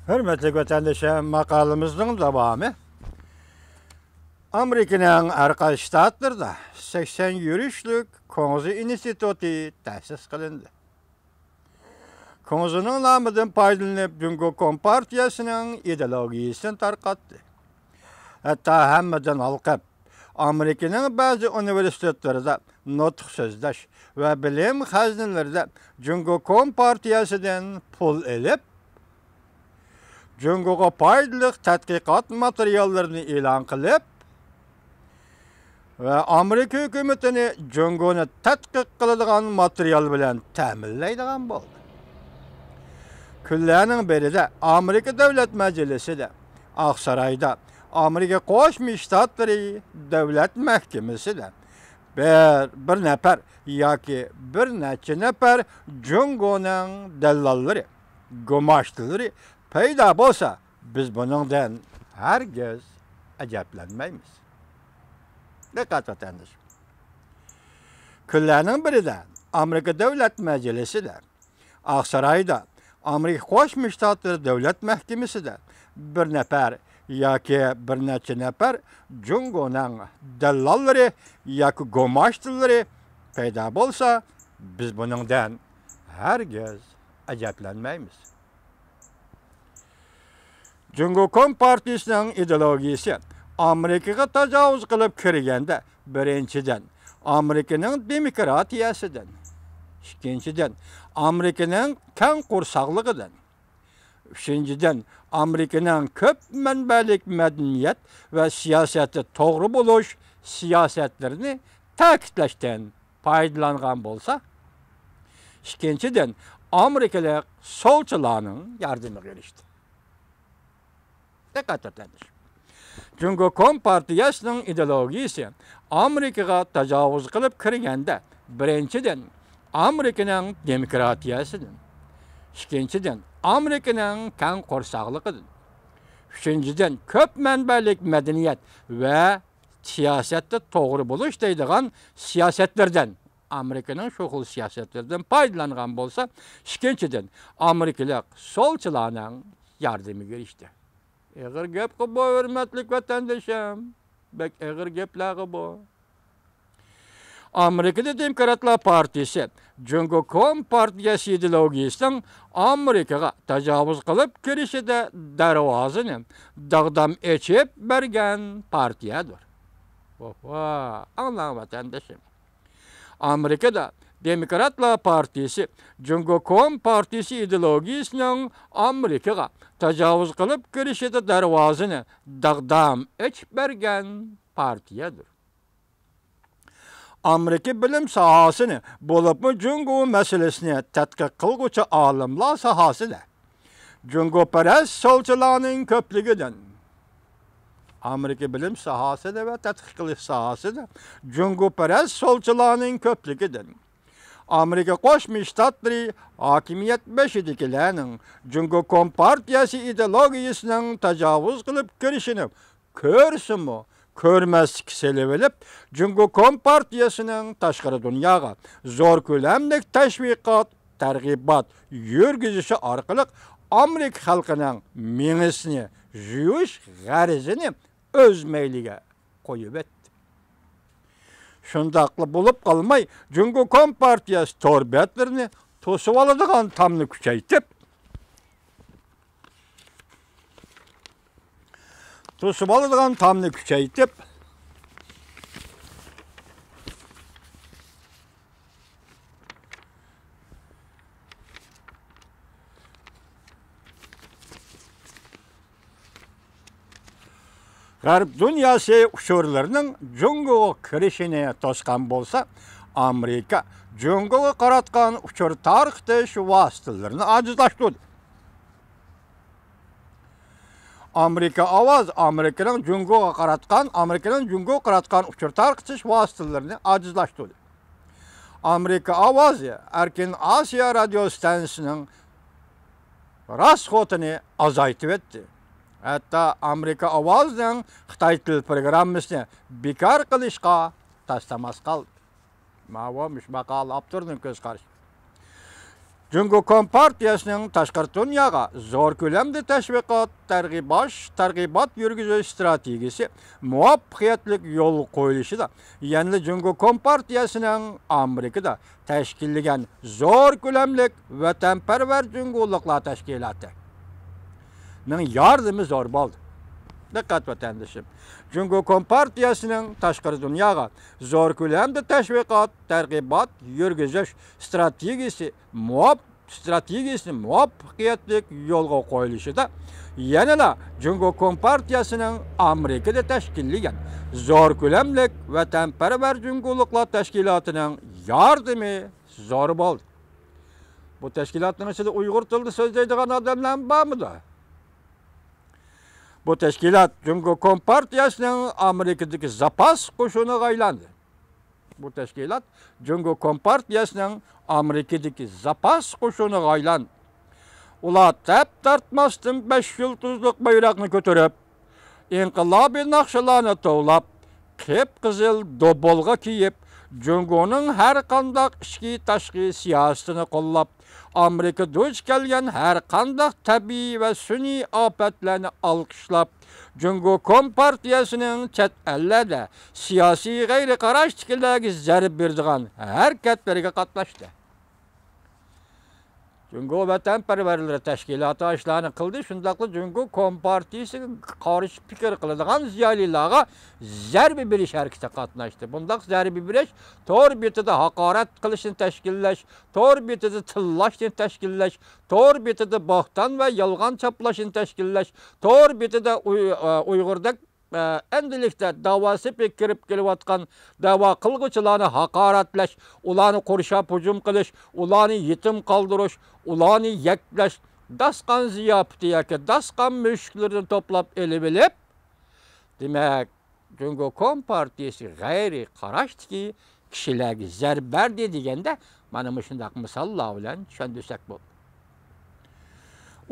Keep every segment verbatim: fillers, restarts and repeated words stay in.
ھۆرمەتلىك ۋەتەندىشىم، ماقالىمىزنىڭ داۋامى. ئامېرىكىنىڭ ھەر قايسى شتاتلىرىدا سەكسەن يۈرۈشلۈك كۇڭزى ئىنستىتۇتى تەسىس قىلىندى. كۇڭزىنىڭ نامىدىن پايدىلىنىپ، جۇڭگو كومپارتىيەسىنىڭ ئىدېئولوگىيىسىنى تارقاتتى. ھەتتا ھەممىدىن ھالقىپ، ئامېرىكىنىڭ بەزى ئۇنىۋېرسىتېتلىرىدا نۇتۇق سۆزلەش ۋە بىلىم خەزنىلىرىدە جۇڭگو كومپارتىيەسىدىن پۇل ئېلىپ، جۇڭگوغا پايدىلىق تەتقىقات ماتېرىياللىرىنى ئېلان قىلىپ، ۋە ئامېرىكا ھۆكۈمىتىنى جۇڭگونى تەتقىق قىلىدىغان ماتېرىيال بىلەن تەمىنلەيدىغان بولدى. كۈنلەرنىڭ بىرىدە ئامېرىكا دۆلەت مەجلىسىدە، ئاقسارايدا، ئامېرىكا قوشما شتاتلىرى دۆلەت مەھكىمىسىدە بىر، بىر نەپەر ياكى بىر نەچچە نەپەر جۇڭگونىڭ دەللاللىرى، گۇماشتىلىرى پەيدا بولسا، بىز بۇنىڭدىن ھەرگىز ئەجەبلەنمەيمىز. دىققەت، ۋەتەندىشىم! كۈنلەرنىڭ بىرىدە ئامېرىكا دۆلەت مەجلىسىدە، ئاقسارايدا، ئامېرىكا قوشما شتاتلىرى دۆلەت مەھكىمىسىدە بىر نەپەر ياكى بىر نەچچە نەپەر جۇڭگونىڭ دەللاللىرى ياكى گۇماشتىلىرى پەيدا بولسا، بىز بۇنىڭدىن ھەرگىز ئەجەبلەنمەيمىز. جۇڭگو كومپارتىيىسىنىڭ ئىدېئولوگىيىسى ئامېرىكىغا تاجاۋۇز قىلىپ كىرگەندە، بىرىنچىدىن، ئامېرىكىنىڭ دېموكراتىيەسىدىن، ئىككىنچىدىن، ئامېرىكىنىڭ كەڭ قورساقلىقىدىن، ئۈچىنچىدىن، ئامېرىكىنىڭ كۆپ مەنبەلىك مەدەنىيەت ۋە سىياسەتتە توغرا بولۇش سىياسەتلىرىنى تەكىتلەشتىن پايدىلانغان بولسا، ئىككىنچىدىن، ئامېرىكىلىق سولچىلارنىڭ ياردىمىگە ئېرىشتى. دىققەت، ۋەتەندىشىم! جۇڭگو كومپارتىيەسىنىڭ ئىدېئولوگىيىسى ئامېرىكىغا تاجاۋۇز قىلىپ كىرگەندە، بىرىنچىدىن، ئامېرىكىنىڭ دېموكراتىيەسىدىن، ئىككىنچىدىن، ئامېرىكىنىڭ كەڭ قورساقلىقىدىن، ئۈچىنچىدىن، كۆپ مەنبەلىك مەدەنىيەت ۋە سىياسەتتە توغرا بولۇش دەيدىغان سىياسەتلىرىدىن، ئامېرىكىنىڭ شۇ خىل سىياسەتلىرىدىن پايدىلانغان بولسا، ئىككىنچىدىن، ئامېرىكىلىق سولچىلارنىڭ ياردىمىگە ئېرىشتى. ئېغىر گەپقۇ بۇ، ھۆرمەتلىك ۋەتەندىشىم. بەك ئېغىر گەپلەرغۇ بۇ. ئامېرىكىدا دېموكراتلار پارتىيىسى جۇڭگو كومپارتىيەسى ئىدېئولوگىيىسىنىڭ ئامېرىكىغا تاجاۋۇز قىلىپ كىرىشىدە دەرۋازىنى داغدام ئېچىپ بەرگەن پارتىيەدۇر. ۋاھ، ۋاھ، ئاڭلاڭ، ۋەتەندىشىم. ئامېرىكىدا دېموكراتلار پارتىيىسى جۇڭگو كومپارتىيىسى ئىدېئولوگىيىسىنىڭ ئامېرىكىغا تاجاۋۇز قىلىپ كىرىشىدە دەرۋازىنى داغدام ئېچىپ بەرگەن پارتىيەدۇر. ئامېرىكا بىلىم ساھەسىنى، بولۇپمۇ جۇڭگو مەسىلىسىنى تەتقىق قىلغۇچى ئالىملار ساھەسىدە جۇڭگوپەرەس سولچىلارنىڭ كۆپلۈكىدىن، ئامېرىكا بىلىم ساھەسىدە ۋە تەتقىق قىلىش ساھەسىدە جۇڭگوپەرەس سولچىلارنىڭ كۆپلۈكىدىن، ئامېرىكا قوشما شتاتلىرى ھاكىمىيەت بېشىدىكىلەرنىڭ جۇڭگو كومپارتىيەسى ئىدېئولوگىيىسىنىڭ تاجاۋۇز قىلىپ كىرىشىنى كۆرسىمۇ، كۆرمەسلىككە سېلىۋېلىپ، جۇڭگو كومپارتىيەسىنىڭ تاشقىرى دۇنياغا زور كۆلەملىك تەشۋىقات، تەرغىبات يۈرگۈزۈشى ئارقىلىق ئامېرىكا خەلقىنىڭ مېڭىسىنى يۇيۇش غەرىزىنى ئۆز مەيلىگە قويۇۋەتتى. شۇنداقلا بولۇپ قالماي، جۇڭگو كومپارتىيەسى تور بەتلىرىنى توسۇۋالىدىغان تامنى كۈچەيتىپ، توسۇۋالىدىغان تامنى كۈچەيتىپ، غەرب دۇنياسى ئۇچۇرلىرىنىڭ جۇڭگوغا كىرىشىنى توسقان بولسا، ئامېرىكا جۇڭگوغا قاراتقان ئۇچۇر تارقىتىش ۋاسىتىلىرىنى ئاجىزلاشتۇردى. ئامېرىكا ئاۋازى ئامېرىكىنىڭ جۇڭگوغا قاراتقان، ئامېرىكىنىڭ جۇڭگوغا قاراتقان ئۇچۇر تارقىتىش ۋاسىتىلىرىنى ئاجىزلاشتۇردى. ئامېرىكا ئاۋازى ئەركىن ئاسىيا رادىيو ستانسىسىنىڭ راسخوتىنى ئازايتىۋەتتى. ھەتتا ئامېرىكا ئاۋازىنىڭ خىتاي تىل پروگراممىسىنى بىكار قىلىشقا تاس-تاماس قالدى. ماۋۇ مۇشۇ ماقالە ئاپتورىنىڭ كۆز قارىشى. جۇڭگو كومپارتىيەسىنىڭ تاشقىرى دۇنياغا زور كۆلەمدە تەشۋىقات، تەرغىباش، تەرغىبات يۈرگۈزۈش ئىستراتېگىيىسى مۇۋەپپەقىيەتلىك يولغا قويۇلۇشىدا، يەنىلا جۇڭگو كومپارتىيەسىنىڭ ئامېرىكىدا تەشكىللىگەن زور كۆلەملىك ۋەتەنپەرۋەر جۇڭگولۇقلار تەشكىلاتىنىڭ ياردىمى زور بولدى. دىققەت، ۋەتەندىشىم! جۇڭگو كومپارتىيەسىنىڭ تاشقىرى دۇنياغا زور كۆلەمدە تەشۋىقات، تەرغىبات يۈرگۈزۈش ئىستراتېگىيىسى مۇۋاپ-، ئىستراتېگىيىسى مۇۋەپپەقىيەتلىك يولغا قويۇلۇشىدا يەنىلا جۇڭگو كومپارتىيەسىنىڭ ئامېرىكىدا تەشكىللىگەن زور كۆلەملىك ۋەتەنپەرۋەر جۇڭگولۇقلار تەشكىلاتىنىڭ ياردىمى زور بولدى. بۇ تەشكىلاتنىڭ ئىچىدە ئۇيغۇر تىلىدا سۆزلەيدىغان ئادەملەرمۇ بارمىدۇ؟ بۇ تەشكىلات جۇڭگو كومپارتىيەسىنىڭ ئامېرىكىدىكى زاپاس قوشۇنىغا ئايلاندى. بۇ تەشكىلات جۇڭگو كومپارتىيەسىنىڭ ئامېرىكىدىكى زاپاس قوشۇنىغا ئايلاندى. ئۇلار تەپ تارتماستىن بەش يۇلتۇزلۇق بايراقنى كۆتۈرۈپ، ئىنقىلابىي ناخشىلارنى توۋلاپ، قىپقىزىل دوبۇلغا كىيىپ، جۇڭگونىڭ ھەر قانداق ئىچكى تاشقى سىياسىتىنى قوللاپ، ئامېرىكا دۇچ كەلگەن ھەر قانداق تەبىئىي ۋە سۈنئىي ئاپەتلەرنى ئالقىشلاپ، جۇڭگو كومپارتىيەسىنىڭ چەت ئەللەردە سىياسىي غەيرىي قاراشتىكىلەرگە زەربە بېرىدىغان ھەرىكەتلىرىگە قاتناشتى. جۇڭگو ۋەتەنپەرۋەرلىرى تەشكىلاتى ئاشۇلارنى قىلدى، شۇنداقلا جۇڭگو كومپارتىيىسىگە قارشى پىكىر قىلىدىغان زىيالىيلارغا زەربە بېرىش ھەرىكىتىگە قاتناشتى. بۇنداق زەربە بېرىش، تور بېتىدە ھاقارەت قىلىشنى تەشكىللەش، تور بېتىدە تىللاشنى تەشكىللەش، تور بېتىدە بوھتان ۋە يالغان چاپلاشنى تەشكىللەش، تور بېتىدە ئۇي-، ئۇيغۇردەك ئە، ئەمدىلىكتە دەۋا سېپىگە كىرىپ كېلىۋاتقان دەۋا قىلغۇچىلارنى ھاقارەتلەش، ئۇلارنى قورشاپ ھۇجۇم قىلىش، ئۇلارنى يېتىم قالدۇرۇش، ئۇلارنى يەكلەش، داستىخان زىياپىتى ياكى داستىخان مۈشۈكلىرىنى توپلاپ ئېلىۋېلىپ، دېمەك، جۇڭگو كومپارتىيىسى غەيرىي قاراشتىكى كىشىلەرگە زەربە بەردى دېگەندە، مانا مۇشۇنداق مىساللار بىلەن چۈشەندۈرسەك بولىدۇ.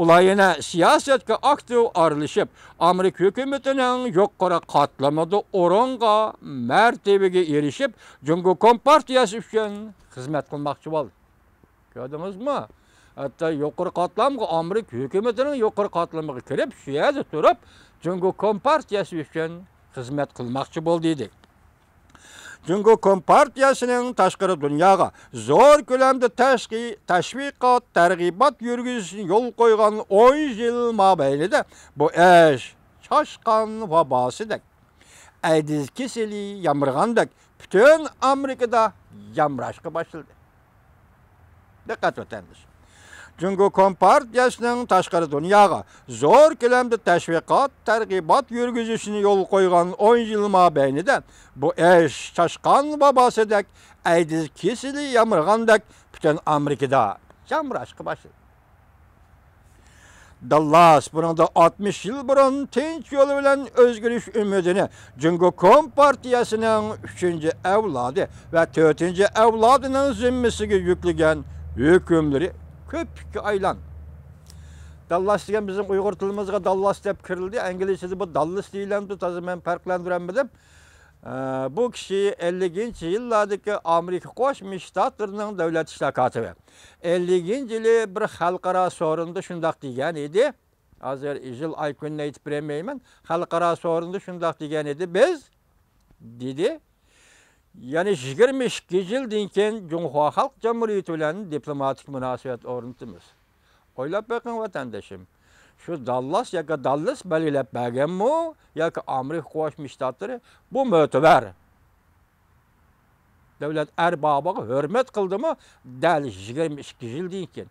ئۇلار يەنە سىياسەتكە ئاكتىپ ئارىلىشىپ، ئامېرىكا ھۆكۈمىتىنىڭ يۇقىرى قاتلىمىدا ئورۇنغا، مەرتىۋىگە ئېرىشىپ، جۇڭگو كومپارتىيەسى ئۈچۈن خىزمەت قىلماقچى بولدى. كۆردىڭىزمۇ؟ ھەتتا يۇقىرى قاتلامغا، ئامېرىكا ھۆكۈمىتىنىڭ يۇقىرى قاتلىمىغا كىرىپ، شۇ يەردە تۇرۇپ، جۇڭگو كومپارتىيەسى ئۈچۈن خىزمەت قىلماقچى بولدى دېدى. جۇڭگو كومپارتىيەسىنىڭ تاشقىرى دۇنياغا زور كۆلەمدە تەشقى-، تەشۋىقات، تەرغىبات يۈرگۈزۈشىنى يولغا قويغان ئون يىل مابەينىدە بۇ ئىش چاشقان ۋاباسىدەك، ئەيدىز كېسىلى يامرىغاندەك پۈتۈن ئامېرىكىدا يامراشقا باشلىدى. دىققەت، ۋەتەندىشىم! جۇڭگو كومپارتىيەسىنىڭ تاشقىرى دۇنياغا زور كۆلەمدە تەشۋىقات، تەرغىبات يۈرگۈزۈشىنى يولغا قويغان ئون يىل مابەينىدە بۇ ئىش چاشقان ۋاباسىدەك، ئەيدىز كېسىلى يامرىغاندەك پۈتۈن ئامېرىكىدا يامراشقا باشلىدى. داللاس بۇنىڭدا ئاتمىش يىل بۇرۇن تىنچ يول بىلەن ئۆزگىرىش ئۈمىدىنى جۇڭگو كومپارتىيەسىنىڭ ئۈچىنچى ئەۋلادى ۋە تۆتىنچى ئەۋلادىنىڭ زىممىسىگە يۈكلىگەن ھۆكۈملىرى كۆپۈككە ئايلاندى. داللاس دېگەن بىزنىڭ ئۇيغۇر تىلىمىزغا داللاس دەپ كىرىلدى. ئىنگلىزچىدە بۇ داللىس دېيىلەمدۇ، تازا مەن پەرقلەندۈرەلمىدىم. ئە، بۇ كىشى ئەللىكىنچى يىللاردىكى ئامېرىكا قوشما شتاتلىرىنىڭ دۆلەت ئىشلار كاتىپى. ئەللىكىنچى يىلى بىر خەلقئارا سورۇندا شۇنداق دېگەن ئىدى. ھازىر يىل ئاي كۈنىنى ئېيتىپ بېرەلمەيمەن. خەلقئارا سورۇندا شۇنداق دېگەن ئىدى. بىز، دېدى، يەنە يىگىرمە ئىككى يىلدىن كېيىن جۇڭخۇا خەلق جۇمھۇرىيىتى بىلەن دىپلوماتىك مۇناسىۋەت ئورنىتىمىز. ئويلاپ بېقىڭ، ۋەتەندىشىم. شۇ داللاس ياكى داللىس بەلگىلەپ بەرگەنمۇ ياكى ئامېرىكا قوشما شتاتلىرى؟ بۇ مۆتىبەر دۆلەت ئەربابىغا ھۆرمەت قىلدىمۇ؟ دەل يىگىرمە ئىككى يىلدىن كېيىن،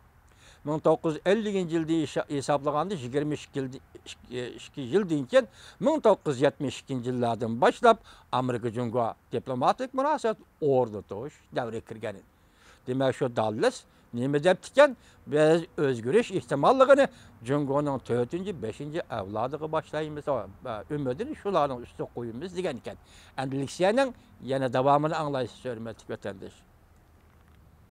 مىڭ توققۇز يۈز ئەللىكىنچى يىلدا ھېسا-، ھېسابلىغاندا، يىگىرمە ئىككى يىلدىن، ئىككى يىلدىن كېيىن، مىڭ توققۇز يۈز يەتمىش ئىككىنچى يىللاردىن باشلاپ ئامېرىكا جۇڭگو دىپلوماتىك مۇناسىۋەت ئورنىتىش دەۋرىگە كىرگەن ئىدى. دېمەك، شۇ داللىس نېمە دەپتىكەن؟ بىز ئۆزگىرىش ئېھتىماللىقىنى جۇڭگونىڭ تۆتىنچى، بەشىنچى ئەۋلادىغا باشلايمىز، ئۈمىدىنى شۇلارنىڭ ئۈستىگە قويىمىز دېگەنىكەن. ئەندى لېكسىيەنىڭ يەنە داۋامىنى ئاڭلايسىز، ھۆرمەتلىك ۋەتەنداش.